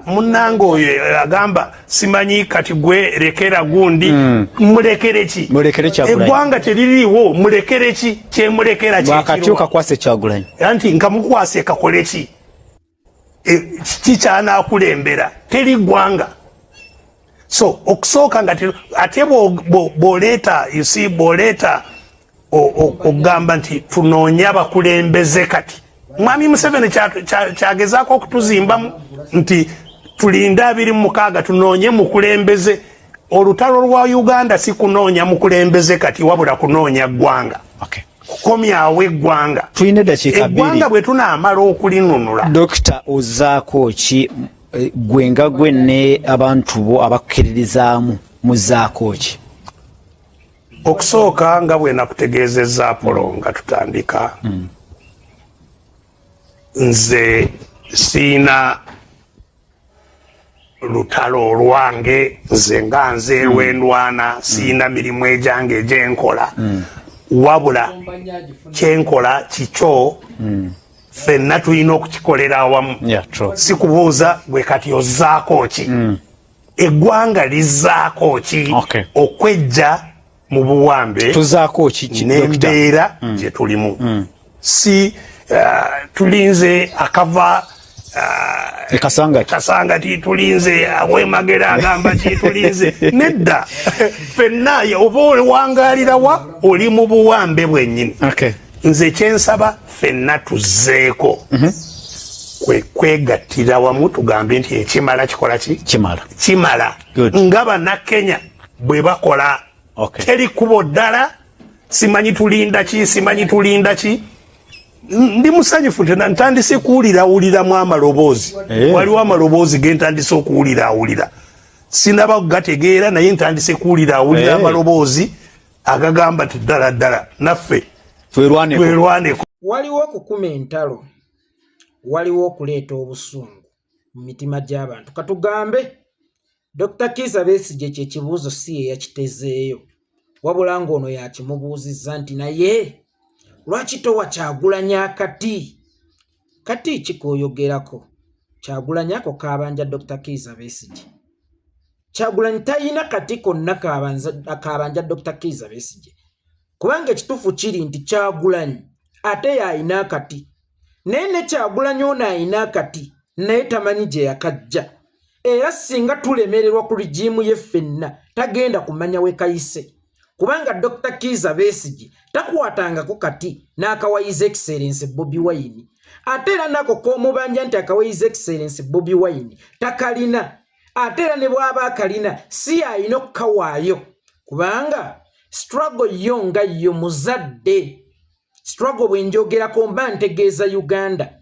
Munange oyo agamba simanyi kati gwe lekera gundi. Mulekere ki? Mulekere Kyagulanyi. Eggwanga teririiwo, mulekere ki? Kyemulekera bwakati kyekiriwa? Okakwase Kyagulanyi. Anti nkamukwase kakole ki? Kiki kyanakulembera? Teri ggwanga. So okusooka nga ate bw'oleeta, you see, bw'oleeta okugamba nti tunoonye abakulembeze, kati Mwami Museveni kyagezaako okutuzimbamu nti tulinde 26 tunoonye mukulembeze. Olutalo lwa Uganda si kunoonya mukulembeze kati, wabula kunoonya ggwanga, kukomyawo eggwanga. Tulina eddakiika Eggwanga 2. bwe tunaamala okulinunula. Dokita, ozaako ki gwe nga gwe ne abantu bo abakkiririzaamu, muzaako ki? Okusooka, nga bwe nakutegeezezza, Apolo, nga tutandika, nze siina lutalo olwange, nze nga nze lwendwana, siina mirimu egyange egyenkola, wabula kyenkola kikyo, ffenna tulina okukikolera awamu. Yeah, true. Si kubuuza gwe kati ozzaako ki, eggwanga lizzaako ki okwejja mu buwambe Tuzaako ki, Dokita? n'embeera gye tulimu. Si tulinze akava Ekasangati. Kasangati, tulinze awemagera agamba ki, tulinze. Nedda, ffenna oba owangalirawa oli mu buwambe bwennyini. Nze kyensaba ffenna tuzzeeko kwe kwegattira wamu, tugambe nti ekimala kikola ki? Kimala. Kimala. Good. Nga Bannakenya bwe bakola. Teri kubo ddala, simanyi tulinda ki, simanyi tulinda ki. Ndi musanyufu nti ntandise kuwulirawuliramu amaloboozi. Waliwo amaloboozi ge ntandise okuwulirawulira, sinaba kugategeera, naye ntandise kuwulirawulira amaloboozi agagamba ti ddala ddala naffe twerwaneko. Twerwaneko. Waliwo okukuma entalo, waliwo okuleeta obusungu mu mitima gy'abantu. Katugambe Dr Kiiza Besigye kyekibuuzo si ye yakitezeeyo, wabula ng'ono yakimubuuzizza nti naye lwaki towa Kyagulanyi akati? Kati ki k'oyogerako? Kyagulanyi ako kabanja Dr Kiiza Besigye. Kyagulanyi tayina kati konna kabanja Dr Kiiza Besigye, kubanga ekituufu kiri nti Kyagulanyi ate y'ayina akati, naye ne Kyagulanyi ono ayina akati naye tamanyi gye yakajja. Era singa tulemererwa ku regime ye ffenna, tagenda kumanya we kayise, kubanga Dr Kiiza Besigye takwatangako kati n'akawa His Excellence Bobi Wine. Ate era nako k'omubanja nti akawa His Excellence Bobi Wine takalina. Ate era ne bw'aba akalina, si y'alina okukawaayo, kubanga struggle yo nga yo muzadde. Struggle bwe njogerako mba ntegeeza Uganda.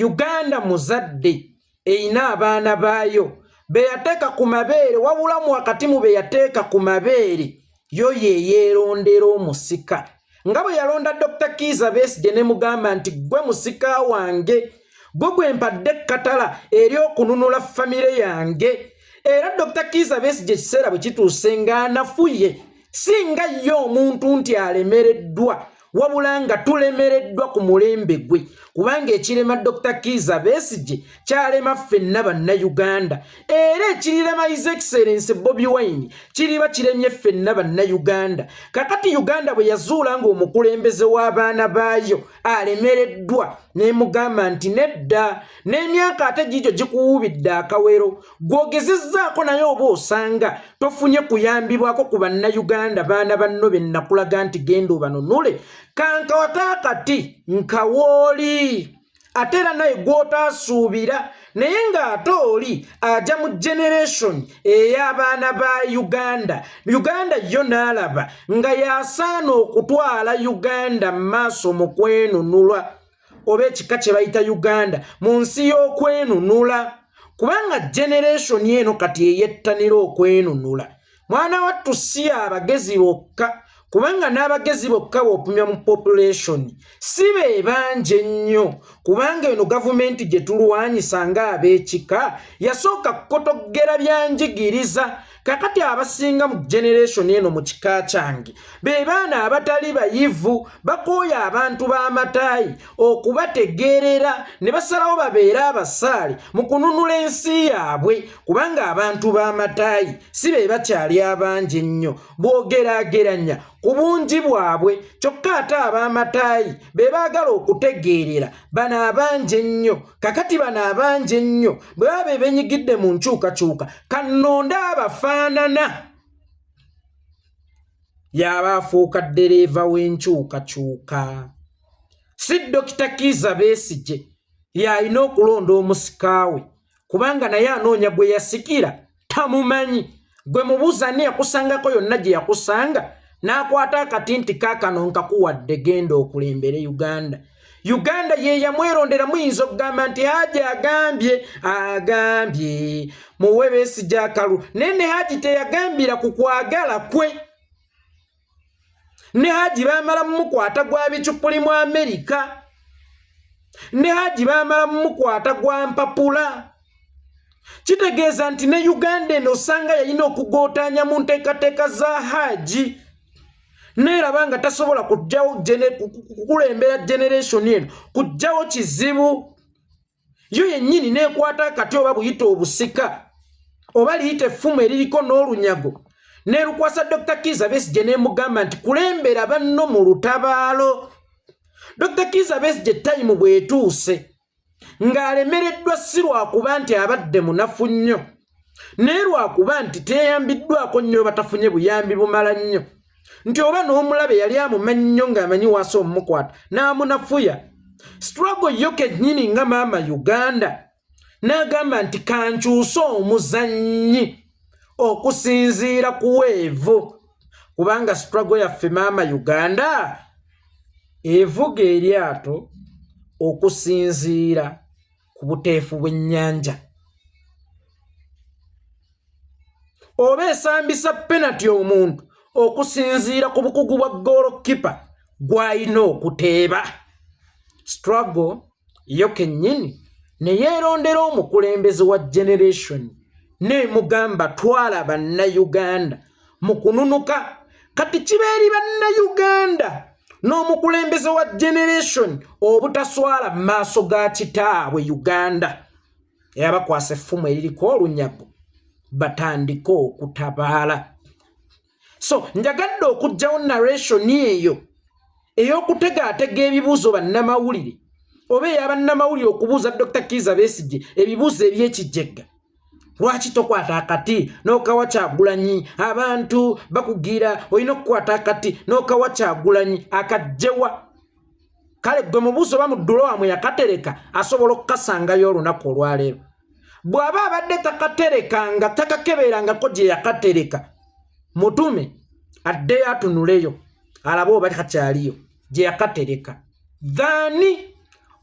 Uganda muzadde, erina abaana baayo be yateeka ku mabeere. Wabula mu wakati mu be yateeka ku mabeere, yo ye yeerondera omusika, nga bwe yalonda Dr Kiiza Besigye ne mugamba nti gwe musika wange, gwe gwe mpadde ekkatala ery'okununula famire yange. Era Dr Kiiza Besigye ekiseera bwe kituuse ng'anafuye, si nga ye omuntu nti alemereddwa, wabula nga tulemereddwa ku mulembe gwe, kubanga ekirema Dr Kiiza Besigye kyalema ffenna Bannayuganda, era ekirirema His Excellence Bobi Wine kiriba kiremye ffenna Bannayuganda. Kakati Uganda bwe yazuula ng'omukulembeze w'abaana baayo alemereddwa, nemugamba nti nedda, n'emyaka ate gigyo gikuwuubidde akawero, gw'ogezezzaako naye oba osanga tofunye kuyambibwako ku Bannayuganda baana banno be nakulaga nti genda obanunule, kankawata akati nkawooli. Ate era naye gw'otaasuubira, naye ng'ate oli ajja mu generation ey'abaana ba Uganda. Uganda yo n'alaba nga yasaana okutwala Uganda mu maaso mu kwenunulwa, oba ekika kye bayita Uganda mu nsi y'okwenunula, kubanga generation eno kati eyettanira okwenunula. Mwana wattu, si abagezi bokka, kubanga n'abagezi bokka bw'opimya mu population si be bangi ennyo, kubanga eno gavumenti gye tulwanyisa ng'ab'ekika yasooka kukotogera byanjigiriza. Kakati abasinga mu generation eno mu kika kyange be baana abatali bayivu, bakooye abantu b'amataayi okubategeerera ne basalawo babeere abasaale mu kununula ensi yaabwe, kubanga abantu b'amataayi si be bakyali abangi ennyo bw'ogeraageranya ku bungi bwabwe. Kyokka ate ab'amataayi be baagala okutegeerera bano abangi ennyo. Kakati bano abangi ennyo bwe baba be benyigidde mu nkyukakyuka, kannonde abafaanana y'aba afuuka ddereeva w'enkyukakyuka. Si Dokita Kiiza Besigye y'alina okulonda omusika we, kubanga naye anoonya gwe yasikira tamumanyi. Gwe mubuuza ani yakusangako yonna gye yakusanga n'akwata akati nti kaakano nkakuwadde, genda okulembere Uganda. Uganda ye yamwerondera. Muyinza okugamba nti Haji agambye agambye muwe Besigye akalulu, naye ne Haji teyagambira ku kwagala kwe. Ne Haji baamala mumukwata gwa bicupuli mu Amerika, ne Haji baamala mumukwata gwa mpapula. Kitegeeza nti ne Uganda eno osanga yalina okugootaanya mu nteekateeka za Haji, neeraba nga tasobola kujjawo kukulembera generation eno, kujjawo kizibu. Yo yennyini neekwata akati oba buyita obusika oba liyita effumu eririko n'olunyago, neerukwasa Dr. Kiiza Besigye, neemugamba nti kulembera banno mu lutabaalo. Dr. Kiiza Besigye time bw'etuuse ng'alemereddwa, si lwakuba nti abadde munafu nnyo, naye lwakuba nti teyambiddwako nnyo, batafunye buyambi bumala nnyo, nti oba n'omulabe yali amumanyi nnyo ng'amanyi waasa omumukwata n'amunafuya. Struggle yo kennyini nga maama Uganda n'agamba nti kankyuse omuzannyi okusinziira ku wave, kubanga struggle yaffe maama Uganda evuga eryato okusinziira ku buteefu bw'ennyanja, oba esambisa penalty omuntu okusinziira ku bukugu bwa goalkeeper gw'alina okuteeba. Struggle yo kennyini ne yeerondera omukulembeze wa generation, neemugamba twala Bannayuganda mu kununuka. Kati kiba eri Bannayuganda n'omukulembeze wa generation obutaswala mu maaso ga kitaabwe Uganda eyabakwasa effumu eririko olunyago, batandike okutabaala. So njagadde okuggyawo narration eyo ey'okutegaatega ebibuuzo bannamawulire, oba ey'abannamawulire okubuuza Dr. Kiiza Besigye ebibuuzo ebyekijegga: lwaki tokwata akati n'okawa Kyagulanyi? Abantu bakugira olina okukwata akati n'okawa Kyagulanyi. Akajjewa? Kale gwe mubuuzo oba mu ddulo wamwe yakatereka, asobola okukasangayo olunaku olwaleero. Bw'aba abadde takaterekanga, takakeberangako gye yakatereka, mutume addeyo atunuleyo alabe oba kakyaliyo gye yakatereka, than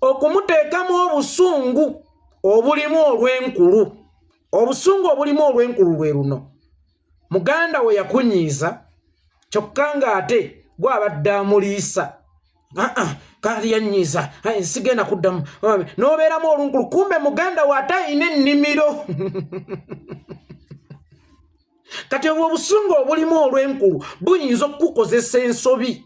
okumuteekamu obusungu obulimu olw'enkulu. Obusungu obulimu olw'enkulu lwe luno: muganda we yakunyiiza, kyokka ng'ate gwabadde amuliisa. Aa, kali yanyiiza, sigenda kuddamu, n'obeeramu olunkulu, kumbe muganda we ate ayina ennimiro. Kati obwo obusungu obulimu olw'enkulu buyinza okukukozesa ensobi,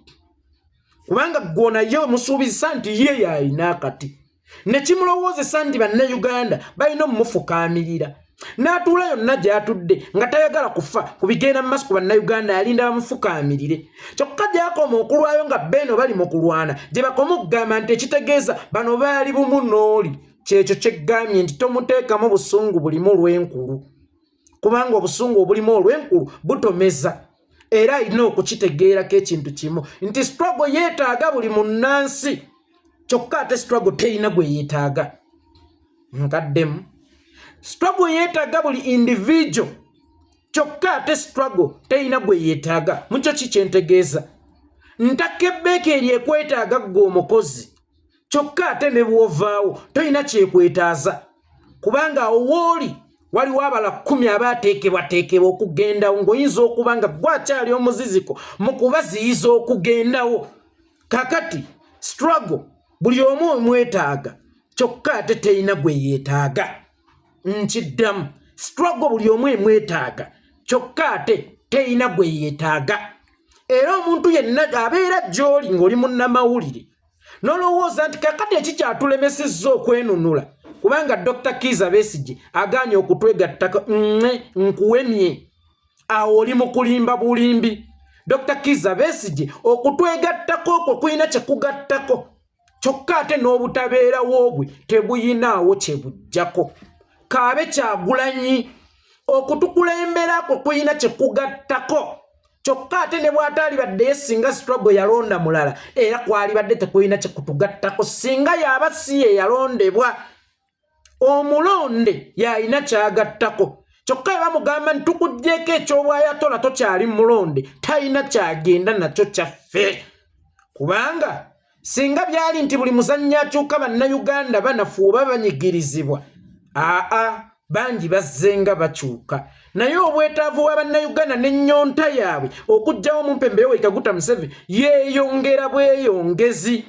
kubanga gwona ye omusuubizisa nti ye yalina akati, ne kimulowoozesa nti Bannayuganda balina omumufukaamirira, n'atuula yonna gy'atudde nga tayagala kufa ku bigenda mu maaso ku Bannayuganda, alinda bamufukaamirire. Kyokka gy'akoma okulwayo nga beeno bali mu kulwana, gye bakoma okugamba nti ekitegeeza bano baali bumu n'oli. Kyekyo kyeggambye nti tomuteekamu busungu bulimu olw'enkulu, kubanga obusungu obulimu olw'enkulu butomeza. Era alina okukitegeerako ekintu kimu nti struggle yeetaaga buli munnansi, kyokka ate struggle terina gwe yeetaaga. Nkaddemu: struggle yeetaaga buli individual, kyokka ate struggle terina gwe yeetaaga. Mukyo ki kyentegeeza? Ntakka ebbeeka eri ekwetaaga ggwe omukozi, kyokka ate ne bw'ovaawo tolina kyekwetaaza, kubanga awo wooli waliwo abala 10 abaateekebwateekebwa okugendawo, ng'oyinza okuba nga gwakyali omuziziko mu kubaziyiza okugendawo. Kakati struggle buli omu omwetaaga, kyokka ate terina gwe yeetaaga. Nkiddamu: struggle buli omu emwetaaga, Kyokka ate teyina gwe yeetaaga. Era omuntu yenna abeera gy'oli ng'oli munnamawulire n'olowooza nti kakati ekikyatulemesezza okwenunula kubanga Dr. Kiiza Besigye agaanye okutwegattako, mwe nkuwemye, awo oli mu kulimba bulimbi. Dr. Kiiza Besigye okutwegattako okwo kulina kye kugattako, kyokka ate n'obutabeerawo bwe tebuyinaawo kye bujjako. Kaabe Kyagulanyi okutukulembera kwo kulina kye kugattako, kyokka ate ne bw'ataalibaddeyo singa struggle yalonda mulala, era kwalibadde tekulina kye kutugattako singa yaba si ye yalondebwa. Omulonde yalina kyagattako, kyokka bwe bamugamba nti tukuggyeeko eky'obwayatola tokyali mulonde, talina kyagenda nakyo kyaffe. Kubanga singa byali nti buli muzannyi akyuka Bannayuganda banafu oba banyigirizibwa, aa bangi bazzenga bakyuka, naye obwetaavu bwa Bannayuganda n'ennyonta yaabwe okuggyawo omumpembe Yoweri Kaguta Museveni yeeyongera bweyongezi.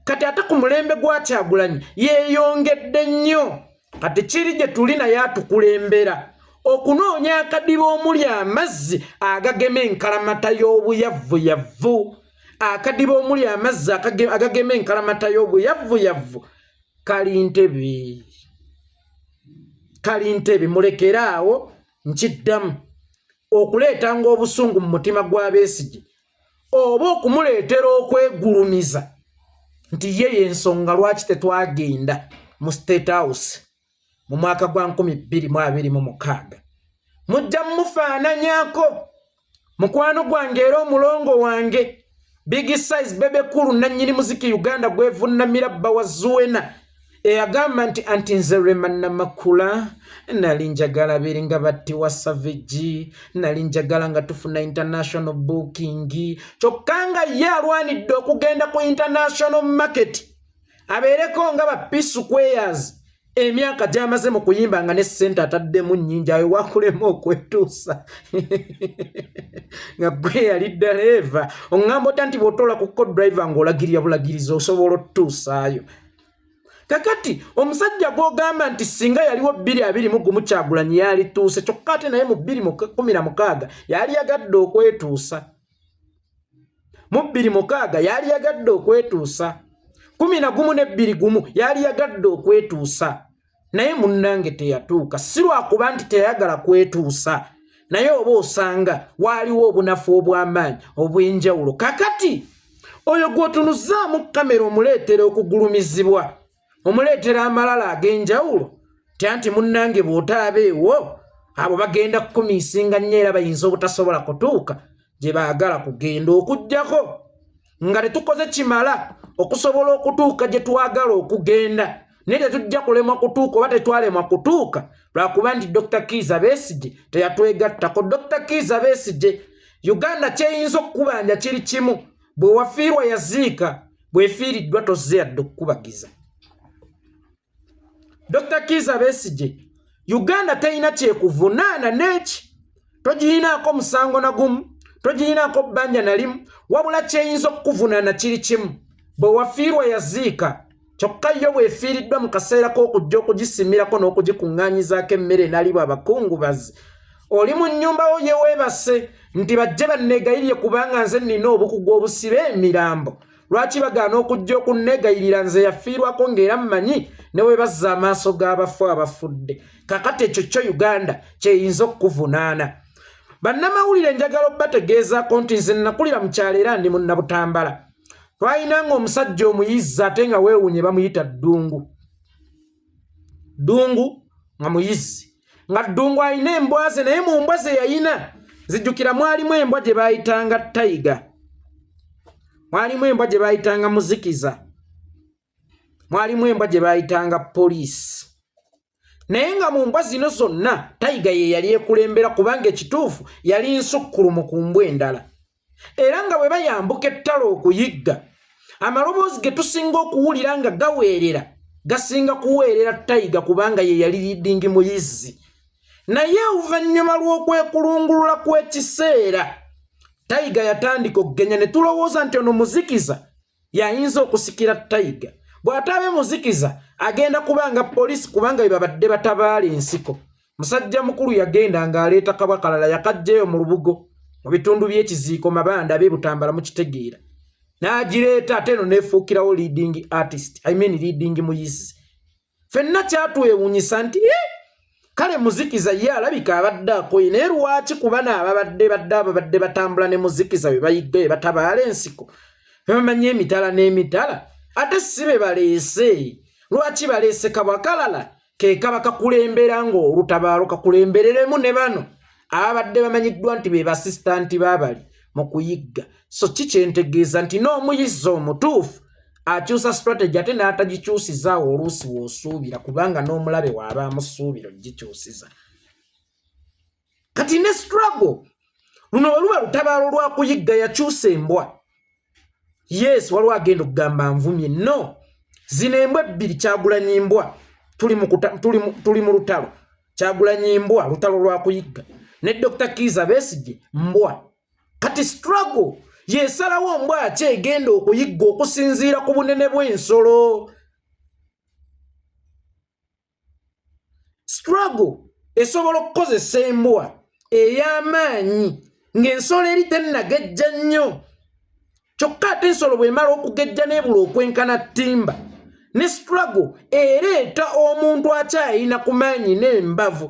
Kati ate ku mulembe gwa Kyagulanyi yeeyongedde nnyo. Kati kiri gye tuli naye atukulembera okunoonya akadiba omuli amazzi agagema enkalamata y'obuyavuyavu, akadiba omuli amazzi agagema enkalamata y'obuyavuyavu. Kali ntebe, kali ntebe, mulekere awo. Nkiddamu, okuleetanga obusungu mu mutima gwa Besigye oba okumuleetera okwegulumiza nti ye y'ensonga lwaki tetwagenda mu State House mu mwaka gwa 2026, mujja mumufaananyako mukwano gwange era omulongo wange Big Size Bebe Cool, nannyini muziki Uganda gwevunnamira, bba wa Zuena, eyagamba nti anti nze Rema Namakula nali njagala biringa batiwa Savage, nali njagala nga tufuna international booking. Kyokka nga ye alwanidde okugenda ku international market abeereko nga ba P Squares, emyaka gy'amaze mu kuyimba nga ne ssente ataddemu nnyingi, ayo wakulema okwetuusa nga gwe yali ddereeva. Oŋŋamba otya nti bw'otoola ku co driver ng'olagirira bulagirizi osobola otutuusaayo? Kakati omusajja gw'ogamba nti singa yaliwo 2021 Kyagulanyi yalituuse, kyokka ate naye mu 2016 yali yagadde okwetuusa, mu 2006 yali yagadde okwetuusa, 11 ne 21 yali yagadde okwetuusa, naye munnange teyatuuka. Si lwakuba nti teyayagala kwetuusa, naye oba osanga waaliwo obunafu obw'amaanyi obw'enjawulo. Kakati oyo gw'otunuzaamu kamera omuleetera okugulumizibwa, omuleetera amalala ag'enjawulo, ti anti munnange bw'otaabeewo abo bagenda kukumiisinga nnyo, era bayinza obutasobola kutuuka gye baagala kugenda, okuggyako nga tetukoze kimala okusobola okutuuka gye twagala okugenda. Naye tetujja kulemwa kutuuka oba tetwalemwa kutuuka lwakuba nti Dr. Kiiza Besigye teyatwegattako. Dr. Kiiza Besigye, Uganda kyeyinza okukubanja kiri kimu: bwe wafiirwa yaziika, bwefiiriddwa tozze yadde okukubagiza. Dr. Kiiza Besigye, Uganda terina kyekuvunaana n'eki, togiyinaako musango na gumu, togiyinaako bbanja na limu, wabula kyeyinza okukuvunaana kiri kimu: bwe wafiirwa yaziika, kyokka yo bw'efiiriddwa mu kaseera k'okujja okugisimirako n'okugikuŋŋaanyizaako emmere enalibwa abakungubazi, oli mu nnyumba wo ye weebase nti bajje banneegayirire kubanga nze nnina obukugu obusiba emirambo. Lwaki bagaana okujja okunneegayirira nze yafiirwako ng'era mmanyi ne we bazza amaaso g'abafu abafudde? Kakati ekyo kyo Uganda kyeyinza okukuvunaana. Bannamawulire, njagala obbategeezaako nti nze nakulira mu kyalo era ndi Munnabutambala. Twalina nga omusajja omuyizzi ate nga weewuunye, bamuyita Ddungu. Ddungu nga muyizzi, nga Ddungu alina embwa ze, naye mu mbwa ze yayina zijjukira mwalimu embwa gye baayitanga Tayiga, mwalimu embwa gye baayitanga Muzikiza, mwalimu embwa gye baayitanga Poliisi. Naye nga mu mbwa zino zonna Tayiga ye yali ekulembera, kubanga ekituufu yali nsukkulumu ku mbwa endala. Era nga bwe bayambuka ettalo okuyigga, amaloboozi ge tusinga okuwulira nga gaweerera gasinga kuweerera Tayiga, kubanga ye yali leading muyizzi. Naye oluvannyuma lw'okwekulungulula kw'ekiseera, Tayiga yatandika okugenya, ne tulowooza nti ono Muzikiza yayinza okusikira Tayiga. Bw'ataabe Muzikiza, agenda kubanga Poliisi, kubanga bwe babadde batabaala ensiko. Musajja mukulu yagenda ng'aleeta kabwa kalala, yakajjayo mu lubugo mu bitundu by'ekiziiko Mabanda ab'e Butambala mukitegeera, n'agireeta ate eno neefuukirawo leading artist, I mean leading muyizi. Ffenna kyatwewuunyisa nti kale Muzikiza ye alabika abadde akoye, naye lwaki ku bano ababadde badde ababadde batambula ne Muzikiza bwe bayigga bwe batabaala ensiko bamanyi emitala n'emitala, ate si be baleese? Lwaki baleese kabwa kalala ke kaba kakulembera ng'olutabaalo kakulembereremu ne bano ababadde bamanyiddwa nti be basistanti baabali mu kuyigga? So ki kyentegeeza nti n'omuyizzi omutuufu akyusa strategy ate n'atagikyusizaawo oluusi w'osuubira, kubanga n'omulabe waaba amusuubira ogikyusiza. Kati ne struggle luno bwe luba lutabaalo lwa kuyigga, yakyusa embwa. Yes, waliwo agenda okugamba nvumye. No, zino embwa ebbiri, Kyagulanyi mbwa, tuli mu lutalo. Kyagulanyi mbwa, lutalo lwa kuyigga, ne Dr Kiiza Besigye mbwa. Kati struggle yesalawo mbwa ki egenda okuyigga okusinziira ku bunene bw'ensolo. Struggle esobola okukozesa embwa ey'amaanyi ng'ensolo eri tennagejja nnyo, kyokka ate ensolo bw'emala okugejja n'ebula okwenkana ttimba. Ne struggle ereeta omuntu akyayina ku maanyi n'embavu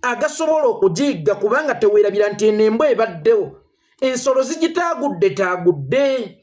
agasobola okugiyigga, kubanga teweerabira nti eno embwa ebaddewo, ensolo zigitaagudde taagudde,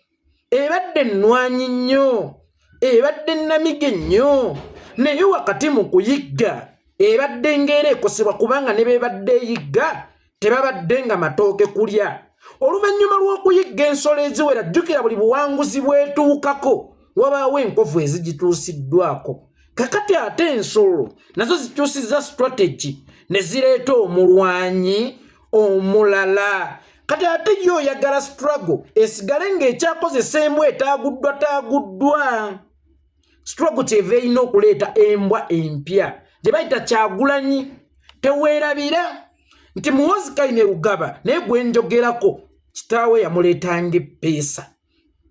ebadde nnwanyi nnyo, ebadde nnamige nnyo, naye wakati mu kuyigga ebadde ng'era ekosebwa, kubanga ne beebadde eyigga tebabadde nga matooke kulya. Oluvannyuma lw'okuyigga ensolo eziwera, jjukira buli buwanguzi bwetuukako wabaawo enkovu ezigituusiddwako. Kakati ate ensolo nazo zikyusizza strategy ne zireeta omulwanyi omulala. Kati ate yo oyagala struggle esigale ng'ekyakozesa embwa etaaguddwa taaguddwa. Struggle kyeva erina okuleeta embwa empya gye bayita Kyagulanyi. Teweerabira nti Muhoozi Kainerugaba naye gwe njogerako, kitaawe yamuleetanga eppeesa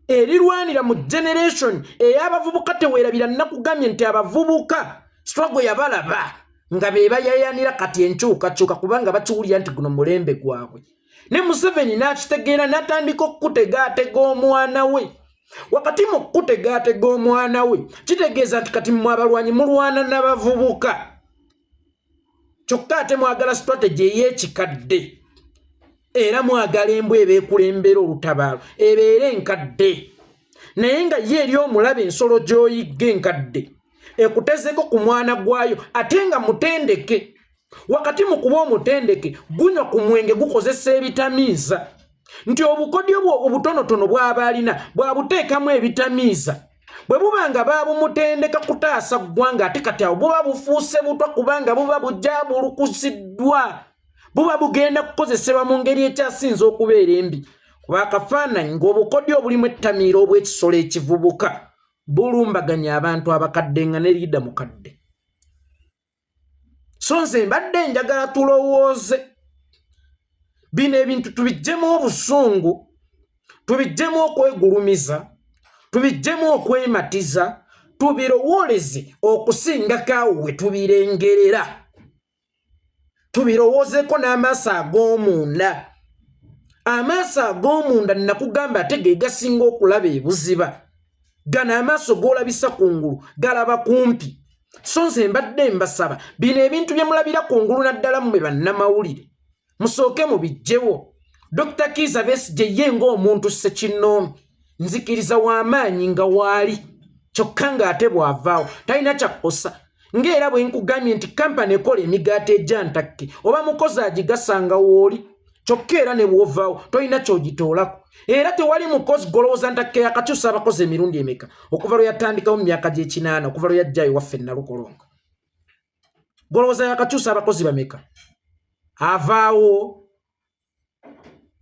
erirwanira mu generation ey'abavubuka. Teweerabira nakugambye nti abavubuka struggle yabalaba nga be bayayanira kati enkyukakyuka, kubanga bakiwulira nti guno mulembe gwabwe. Ne Museveni n'akitegeera n'atandika okukutegaatega omwana we. Wakati mu kukutegaatega omwana we, kitegeeza nti kati mmwe abalwanyi mulwana n'abavubuka, kyokka ate mwagala strategy ey'ekikadde, era mwagala embwa ebeekulembera olutabaalo ebeere enkadde, naye nga ye eri omulaba ensolo gy'oyigga enkadde ekutezeko ku mwana gwayo ate nga mutendeke. Wakati mu kuba omutendeke, gunywa ku mwenge, gukozesa ebitamiiza, nti obukodyo bwo obutonotono bw'aba alina bwabuteekamu ebitamiiza. Bwe buba nga baabumutendeka kutaasa ggwanga, ate kati awo buba bufuuse butwa, kubanga buba bujja bulukusiddwa, buba bugenda kukozesebwa mu ngeri ekyasinza okubeera embi. Kuba akafaananyi ng'obukodyo obulimu ettamiiro obw'ekisolo ekivubuka bulumbaganya abantu abakadde nga ne liida mukadde. So nze mbadde njagala tulowooze bino ebintu, tubiggyemu obusungu, tubiggyemu okwegulumiza, tubiggyemu okwematiza, tubirowooleze okusingako awo we tubirengerera, tubirowoozeeko n'amaaso ag'omunda. Amaaso ag'omunda nakugamba ate ge gasinga okulaba ebuziba. Gano amaaso g'olabisa kungulu galaba kumpi. So nze mbadde mbasaba bino ebintu bye mulabira kungulu, naddala mmwe bannamawulire, musooke mubiggyewo. Dr Kiiza Besigye ye ng'omuntu ssekinnoomu nzikiriza w'amaanyi nga waali, kyokka ng'ate bw'avaawo talina kyakkosa, ng'era bwe nkugambye nti kampani ekola emigaati egya ntakke oba mukozi agigasanga w'oli, kyokka era ne bw'ovaawo tolina ky'ogitoolako. Era tewali mukozi golowooza ntakke yakakyusa abakozi emirundi emeka okuva lwe yatandikawo mu myaka gy'ekinaana, okuva lwe yajjayo waffe Nalukolongo. Golowooza yakakyusa abakozi bameka? Avaawo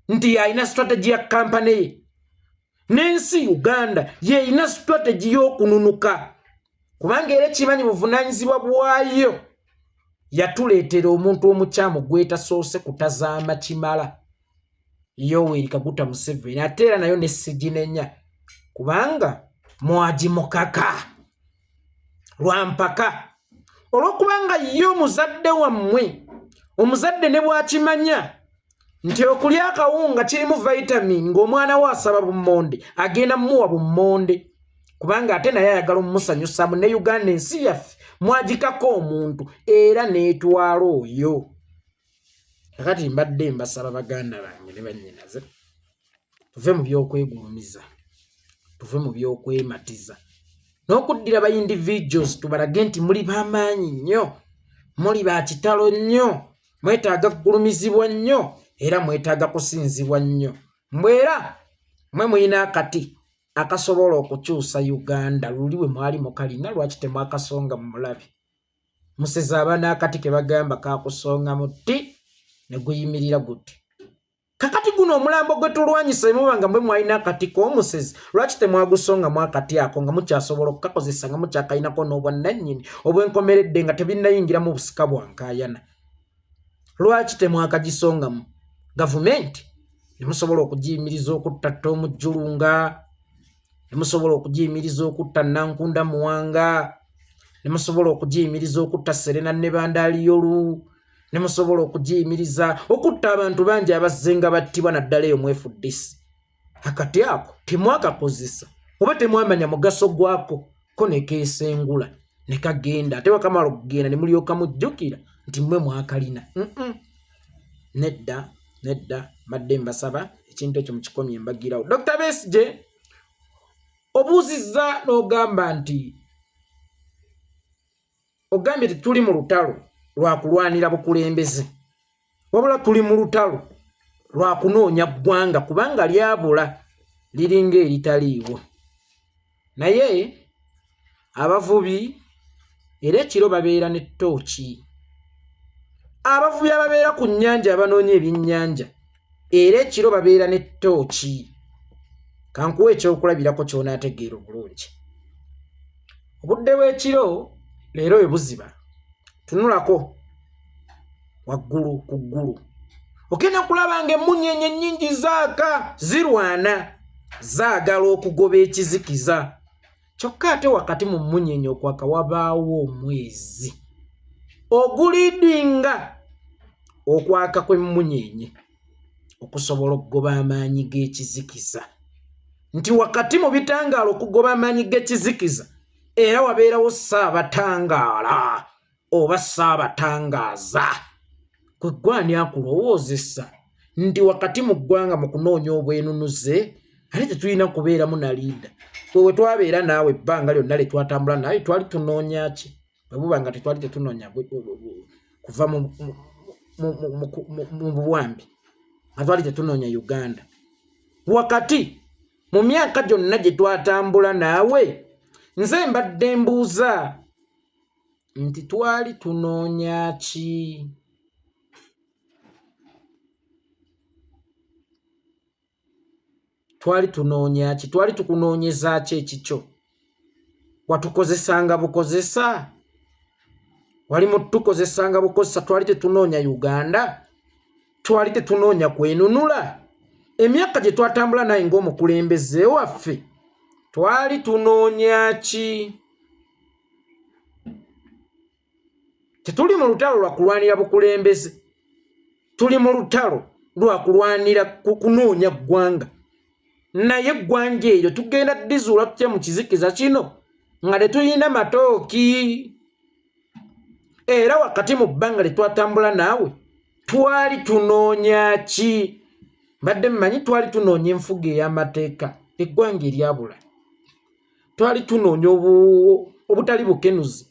nti yalina strategy ya kampani ye. N'ensi Uganda yeyina strategy y'okununuka, kubanga era ekimanyi buvunaanyizibwa bwayo. Yatuleetera omuntu omukyamu gwetasoose kutazaama kimala, Yoweri Kaguta Museveni, ate era nayo ne siginenya kubanga mwagimukaka lwampaka, olw'okubanga ye omuzadde wammwe. Omuzadde ne bw'akimanya nti okulya akawunga kirimu vitamin ng'omwana we asaba bummonde, agenda mumuwa bummonde kubanga ate naye ayagala omumusanyusamu. Ne Uganda ensi yaffe mwagikako omuntu era n'etwala oyo. Kakati mbadde mbasaba baganda bange ne bannyinaze, tuve mu by'okwegulumiza, tuve mu by'okwematiza n'okuddira ba individuals tubalage nti muli b'amaanyi nnyo, muli ba kitalo nnyo, mwetaaga kugulumizibwa nnyo era mwetaaga kusinzibwa nnyo. Mbwera mwe mulina akati akasobola okukyusa Uganda. Luli bwe mwali mukalina, lwaki temwakasonga mu mulabe? Musezi aba n'akati ke bagamba kakusonga muti ne guyimirira guti. Kakati guno omulambo gwe tulwanyisa, emuba nga mwe mwalina akati k'omusezi, lwaki temwagusongamu akati ako nga mukyasobola okukakozesa, nga mukyakalinako n'obwannannyini obwenkomeredde, nga tebinnayingiramu busika bwa nkaayana? Lwaki temwakagisongamu gavumenti ne musobola okugiyimiriza okutta omujjulunga, ne musobola okugiyimiriza okutta Nankunda Muwanga, ne musobola okugiyimiriza okutta Serena Nebandaliyolu, ne musobola okugiyimiriza okutta abantu bangi abazze nga battibwa naddala eyo mu FDC? Akati ako temwakakozesa oba temwamanya mugaso gwako, ko ne keesengula ne kagenda, ate wakamala okugenda ne mulyoka mujjukira nti mmwe mwakalina. Nedda, nedda, mbadde mbasaba ekintu ekyo mukikomye mbagirawo. Dr Besigye, obuuzizza n'ogamba nti ogambye tetuli mu lutalo lwa kulwanira bukulembeze, wabula tuli mu lutalo lwa kunoonya ggwanga kubanga lyabula, liringa eritaliiwo. Naye abavubi era ekiro babeera ne ttooki. Abavubi ababeera ku nnyanja abanoonya ebyennyanja era ekiro babeera ne ttooki. Kankuwa ekyokulabirako ky'onaategeera obulungi. Obudde bw'ekiro leero bwe buziba, tunulako waggulu ku ggulu, ogenda kulaba ng'emmunyeenye nnyingi zaaka, zirwana, zaagala okugoba ekizikiza. Kyokka ate wakati mu mmunyeenye okwaka wabaawo omwezi ogulidinga okwaka kw'emmunyeenye okusobola okugoba amaanyi g'ekizikiza. Nti wakati mu bitangaala okugoba amaanyi g'ekizikiza era wabeerawo ssaabatangaala oba ssaabatangaaza. Kwe ggwani akulowoozesa nti wakati mu ggwanga mu kunoonya obwenunuze ate tetulina kubeeramu na liida. Bwe we twabeera naawe ebbanga lyonna lye twatambula naye, twali tunoonya ki? Bwe buba nga tetwali tetunoonya kuva mu buwambi, nga twali tetunoonya Uganda, wakati mu myaka gyonna gye twatambula naawe, nze mbadde mbuuza nti twali tunoonya ki? Twali tunoonya ki? Twali tukunoonyeza ki ekikyo? Watukozesanga bukozesa, wali mutukozesanga bukozesa. Twali tetunoonya Uganda, twali tetunoonya kwenunula. Emyaka gye twatambula naye ng'omukulembeze waffe, twali tunoonya ki? Tetuli mu lutalo lwa kulwanira bukulembeze, tuli mu lutalo lwa kulwanira kunoonya ggwanga. Naye eggwanga eryo tugenda dizuula tutya mu kizikiza kino nga tetulina matooki? Era wakati mu bbanga lye twatambula naawe, twali tunoonya ki? Mbadde mmanyi twali tunoonya enfuga ey'amateeka, eggwanga eryabula. Twali tunoonya obutali bukenuzi,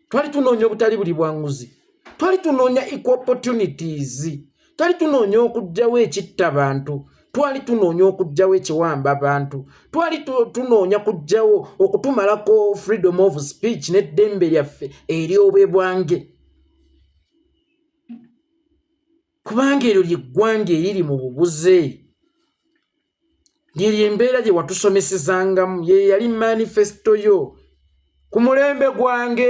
twali tunoonya obutali buli bwanguzi, twali tunoonya equal opportunities, twali tunoonya okuggyawo ekitta bantu, twali tunoonya okuggyawo ekiwamba bantu, twali tunoonya kuggyawo okutumalako freedom of speech n'eddembe lyaffe ery'obwebwange, kubanga eryo lyeggwanga eriri mu bubuze. Lyeryo embeera gye watusomesezangamu, ye yali manifesto yo. Ku mulembe gwange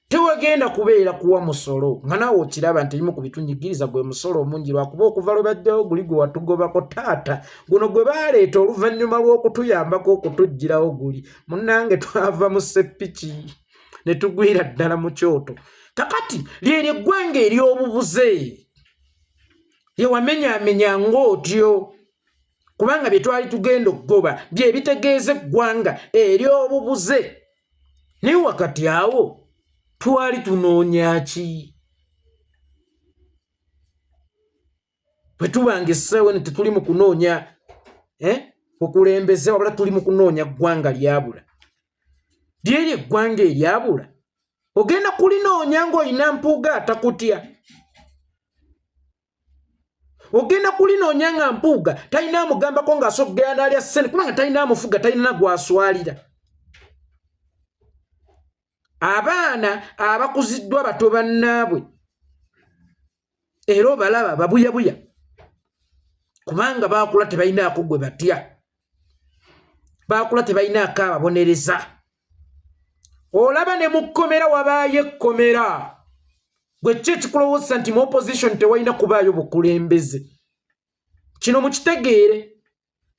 tewagenda kubeera kuwa musolo, nga naawe okiraba nti ebimu ku bitunyigiriza gwe musolo omungi, lwakuba okuva lwe bajjawo guli gwe watugobako taata, guno gwe baaleeta oluvannyuma lw'okutuyambako okutuggyirawo guli. Munnange, twava mu seppiki ne tugwira ddala mu kyoto. Kakati lyeryo eggwanga ery'obubuze lyewamenyamenya ng'otyo, kubanga bye twali tugenda okugoba bye bitegeeza eggwanga ery'obubuze. Naye wakati awo twali tunoonya ki? Bwe tubanga essaawa eno tetuli mu kunoonya bukulembeze, wabula tuli mu kunoonya ggwanga lyabula. Lyeryo eggwanga eryabula ogenda kulinoonya ng'olina Mpuuga atakutya, ogenda kulinoonya nga Mpuuga talina amugambako ng'asogera n'alya ssente, kubanga talina amufuga, talina gw'aswalira. Abaana abakuziddwa bato bannaabwe era obalaba babuyabuya, kubanga baakula tebalinaako gwe batya, baakula tebalinaako ababonereza. Olaba ne mu kkomera wabaayo ekkomera. Gwe ki ekikulowooza nti mu opposition tewalina kubaayo bukulembeze? Kino mukitegeere,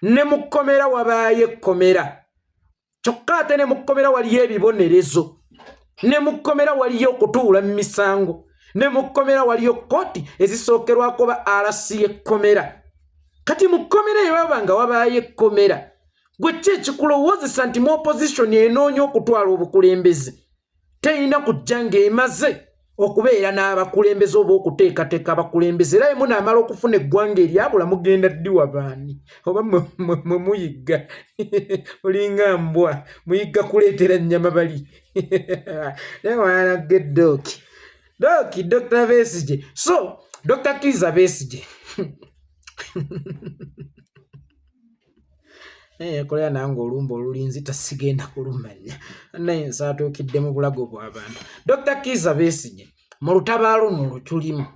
ne mu kkomera wabaayo ekkomera. Kyokka ate ne mu kkomera waliyo ebibonerezo, ne mu kkomera waliyo okutuula mu misango, ne mu kkomera waliyo kkooti ezisookerwako ba RC ekkomera. Kati mu kkomera eyo baba nga wabaayo ekkomera, gwe ki ekikulowoozesa nti mu opposition enoonya okutwala obukulembeze terina kujja ng'emaze okubeera n'abakulembeze oba okuteekateeka abakulembeze? Era emunaamala okufuna eggwanga eryabula mugenda ddiwa baani? Oba mwe muyigga mulinga mbwa, muyigga kuleetera nnyama bali. Naye mwana ge dooki dooki Dr. Besigye, so Dr. Kiza Besigye naye yakolera nange olumba olulinzita sigenda kulumanya, naye nsaatuukidde mu bulago bw'abantu. Dr. Kiza Besigye, mu lutabaalo luno lwe tulimu,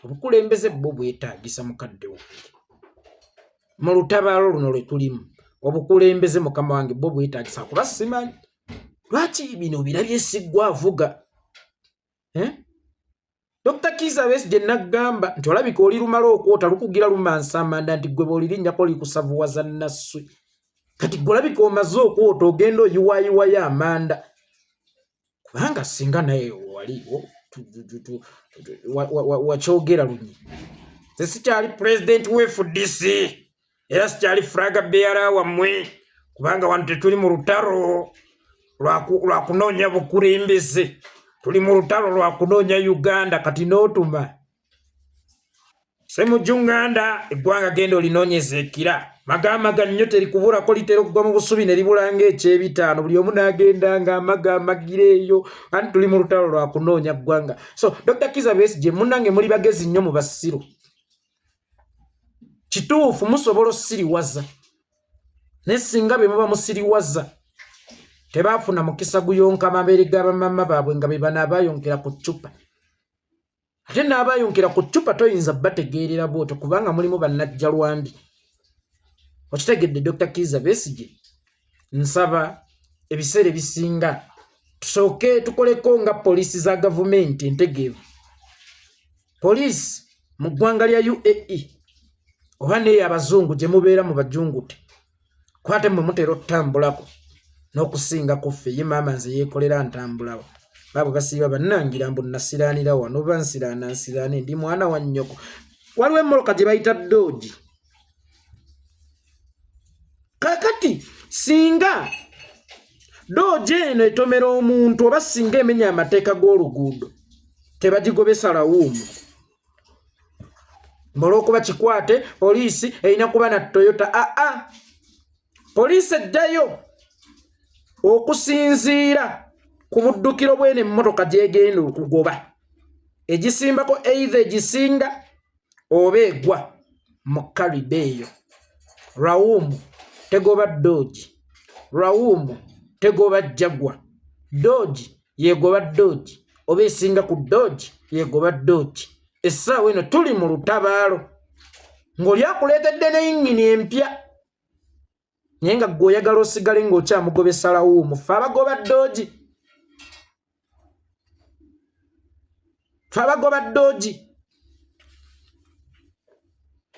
obukulembeze bwo bwetaagisa. Mukadde wange, mu lutabaalo luno lwe tulimu, obukulembeze, mukama wange, bwo bwetaagisa, kuba simanyi lwaki bino birabye siggwa avuga, eh? Dr. Kiza Besigye nagamba nti olabika oli lumala okwota lukugira lumansa amanda, nti gwe bw'olirinnyako likusavuwaza nasswi. Kati gwe olabika omaze okwota, ogenda oyiwaayiwayo amanda, kubanga singa naye wali wakyogera lunyi. Nze sikyali pulezidenti wa FDC era sikyali flag bearer wammwe, kubanga wano tetuli mu lutalo lwa kunoonya bukulembeze, tuli mu lutalo lwa kunoonya Uganda. Kati n'otuma Semujju Nganda, eggwanga genda olinoonyeza ekira magamaga nnyo, terikubulako, litera okugwa mu busubi ne libulanga ekyebitaano, buli omu n'agenda nga amagamagira eyo, anti tuli mu lutalo lwa kunoonya ggwanga. So Dr. Kiza Besigye, munnange, muli bagezi nnyo mu basiru. Kituufu musobola osiriwaza, naye singa be muba musiriwaza tebaafuna mukisa guyonka mabeere ga bamama baabwe nga be bano abayonkera ku ccupa, ate n'abayonkera ku ccupa toyinza bategeerera bwotyo, kubanga mulimu bannajjalwambi. Okitegedde, Dr. Kiza Besigye? Nsaba ebiseera ebisinga tusooke tukoleko nga poliisi za gavumenti entegeevu. Poliisi mu ggwanga lya UAE oba neeyo abazungu gye mubeera mu bajungute, kwate mmwe mutera otutambulako n'okusinga ku ffe. Ye maama nze yeekolera ntambulawo, baabo basiiba bannangira mbu nasiraanira wano oba nsiraana nsiraane, ndi mwana wa nnyoko. Waliwo emmoloka gye bayita Dodge. Kakati singa Dodge eno etomera omuntu oba singa emenya amateeka g'oluguudo, tebagigobesa lawuumu olw'okuba kikwate. Poliisi erina kuba na Toyota? Aa, poliisi eddayo okusinziira ku buddukiro bw'eno emmotoka gy'egenda okugoba, egisimbako either egisinga oba egwa mu kariba eyo. Rawuumu tegoba Dodge, rawuumu tegoba Jaguar. Dodge yegoba Dodge oba esinga ku Dodge yegoba Dodge. Essaawa eno tuli mu lutabaalo ng'oli akuleetedde n'eyingini empya, naye nga gwe oyagala osigale ng'okyamugobesa lawuumu. Fe abagoba Dodge, fe abagoba Dodge,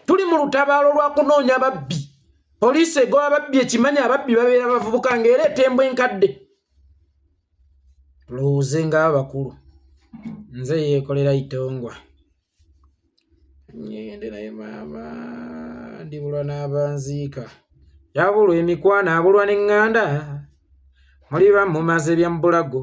tuli mu lutabaalo lwa kunoonya babbi. Poliisi egoba ababbi, ekimanyi ababbi babeera bavubuka ng'era etembwa enkadde. Tulowooze ng'abakulu. Nze yeekolera Itongwa. Ngende naye maama ndibulwa n'abanziika. Yabulwa emikwano abulwa n'eŋŋanda. Muliba mumaze bya mu bulago.